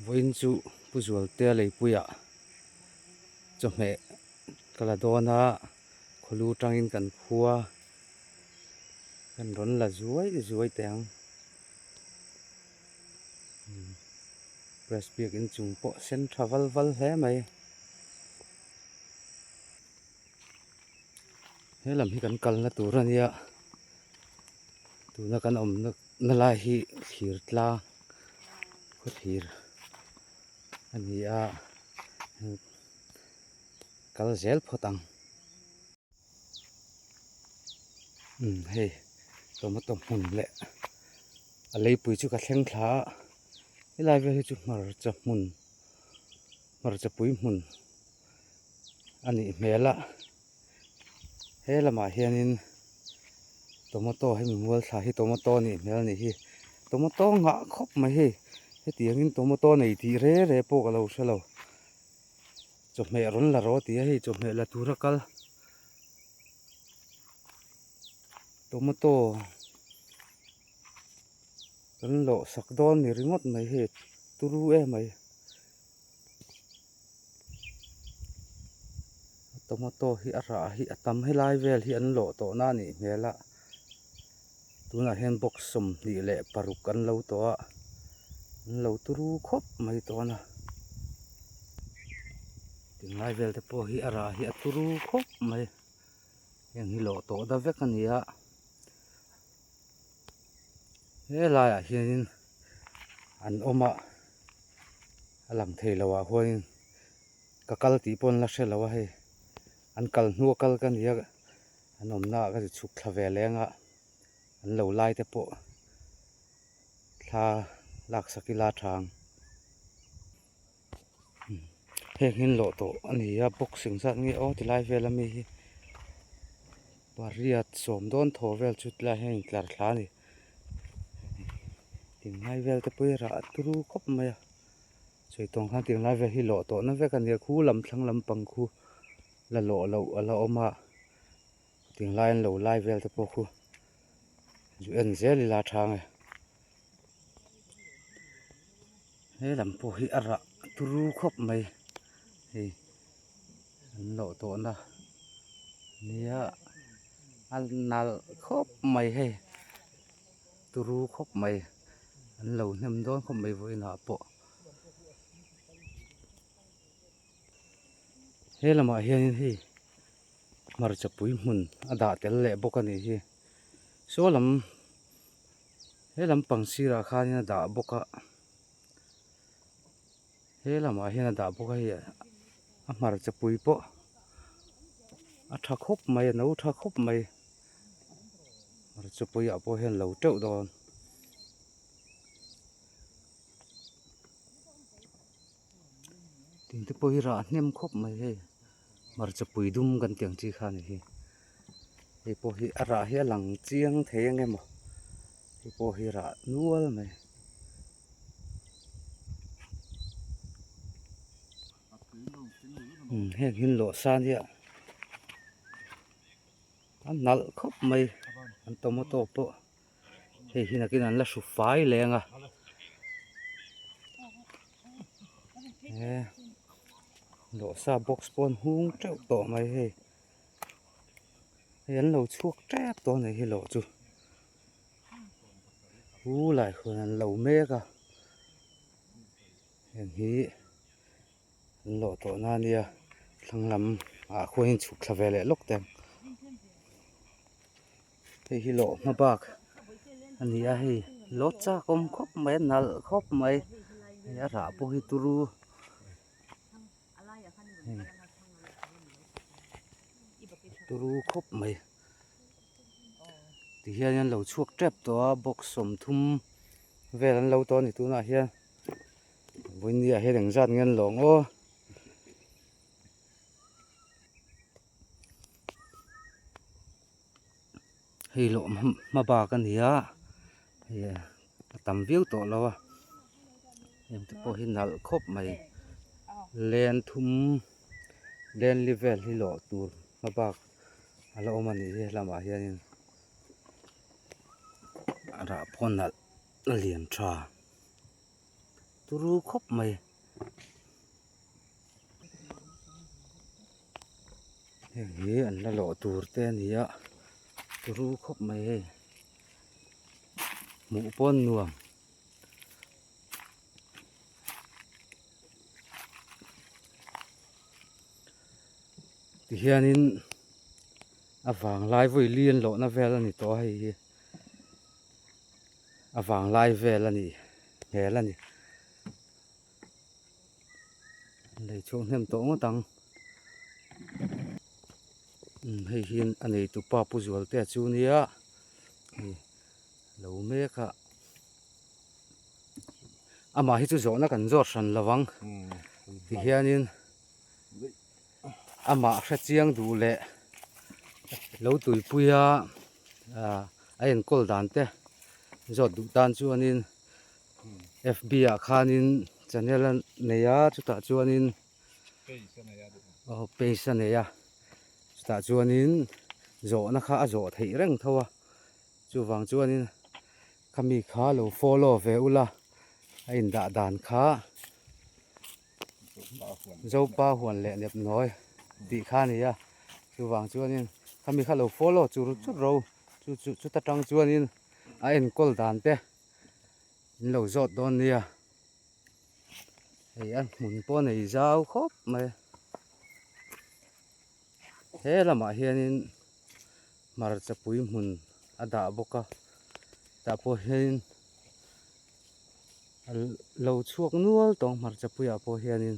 Vawiin chu Pu Zualtea leipuiah chawhmeh ka la dawn a, khawlu tangin kan khua kan rawn la zuai zuai teh ang. Press biakin chung pawh sen tha val val hle mai. He lam hi kan kalna tur a nia tuna kan awmna na lai hi thir tlang khaw thir a ni a kal zel phawt ang umm hei tomato hmun leh a leipui chu ka thleng thla a helai vel hi chu hmarcha hmun hmarcha pui hmun a nih hmel a he lamah hianin tomato hemi mual thla hi tomato a nih hmel a nih hi tomato nghah khawp mai hei hetiangin tomato nei tih re re pawh ka lo hre lo chawhmeh rawn la rawh a ti a hei chawhmeh la tura kal tomato kan lawh sak dawn ni ringawt mai hei turu em mai. Tomato hi a rah hi a tam helai vel hi an lawh tawh na a nih hmel a tunah hian box 26 an lo tawh a an lo turu khawp mai tawn a tinglai vel te pawh hi a rah hi a turu khawp mai heng hi lawh tawh na vek a ni a helaiah hianin an awm a. A lang thei lo ah huanin ka kal tih pawh an la hre lo a hei an kal hnu a kal ka ni a an awmna ah ka ti chhuk thla ve leng a an lo lai te pawh thla lak sak ila tha ang heng hi an lawh tawh a ni a box engzat nge aw tilai vel ami hi pariat sawm dawn thaw vel chu tilai hian a intlar thla a ni. Tinglai vel te pawh hi rah turu khawp mai a sawi tawng khan tinglai vel hi lawh tawh na vek a nia khu lam thlang lampang khu la lawh loh a la awm a tinglai an lo lai vel te pawh khu zu en zel ila a thang e he lam pawh hi a rah turu khawp mai hei an lawh tawh na nia a nalh khawp mai hei turu khawp mai an lo hnem dawn khawp mai vawiinah pawh he lamah hianin hei hmarcha pui hmun a dah tel leh bawk a nih hi saw lam he lampang sirah khanin a dah bawk a. He lamah hian a dah bawk a hei a hmarcha pui pawh a tha khawp mai a no tha khawp mai hmarcha pui ah pawh hian lo teuh dawn. Tin te pawh hi rah hnem khawp mai hei hmarcha pui dum kan tih ang chi kha a ni hi hei pawh hi a rah hi a lang chiang thei ang emaw hei pawh hi rah nual mai. Heng hi lawh san hi a nalh khawp mai an tomato pawh hei hi nakin an la hru fai leng a he lawh sa box pawh an hung teuh tawh mai hei hei an lo chhuak tep tawh a ni hi lawh chu. Pu lai huan an lo mek a heng hi an lawh tawh na ania thlang lam ah khuan in chhuk thla ve leh lawk teh ang hei hi lawh hma bak a ni a hei lawt chak awm khawp mai a nalh khawp mai hei a rah pawh hi turu hei turu khawp mai. Ti hian an lo chhuak tep tawh a box 30 vel an lo tawh a ni tunah hian vawinia hian engzat nge an lawng aw. Hei lawh hma bak a ni a hei a tam viau tawh lo a heng te pawh hi nalh khawp mai len thum len li vel hi lawh tur hma bak a la awm a nih hi helamah hianin a rah pawh nalh a lian tha. turu khawp mai. Heng hi an la lawh tur te a ni a turu khawp mai hei hmuh pawn nuam. Tihianin a vanglai vawi li an lawhna vel a ni tawh a hei hi a vanglai vel a nih hmel a ni. Lei chhuak hnem tawh ngawt ang. Umm hei hi a neitu pa Pu Zualtea chu nia hei lo mek a amah hi chu zawhna kan zawt hran lo ang tihianin amah hre chiang duh leh lo tuipui a ah a enkawl dan te zawt duh tan chuanin. Fb ah khanin channel a nei a chutah chuanin aw page a nei a chutah chuanin zawhna kha a zawh theih reng tho a chuvang chuanin khami kha lo follow ve ula a indah dan kha Zopa huan leh nepnawi tih kha a ni a chuvang chuanin khami kha lo follow chur chur ro chu chu chuta tang chuanin a enkawl dan te. In lo zawt dawn nia hei a hmun pawh a nei zau khawp mai he lamah hianin hmarcha pui hmun a dah bawk a tah pawh hianin a lo chhuak nual tawng hmarcha puiah pawh hianin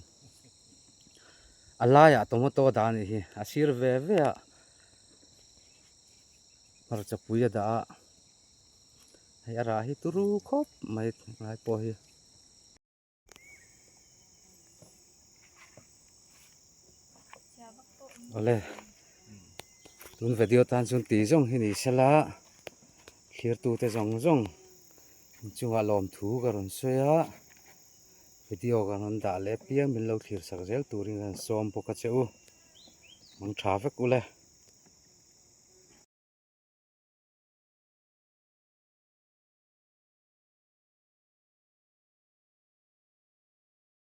a laiah tomato a dah a nih hi a sir ve ve a hmarcha pui a dah a. Hei a rah hi turu khawp mai ngai pawh hi. Awle tun video tan chuan tih zawng hi ni sela thlir tute zawng zawng inchungah lawmthu ka rawn sawi a video ka rawn dah leh piang min lo thlir sak zel turin ka rawn sawm bawk a che u mang tha vek ule.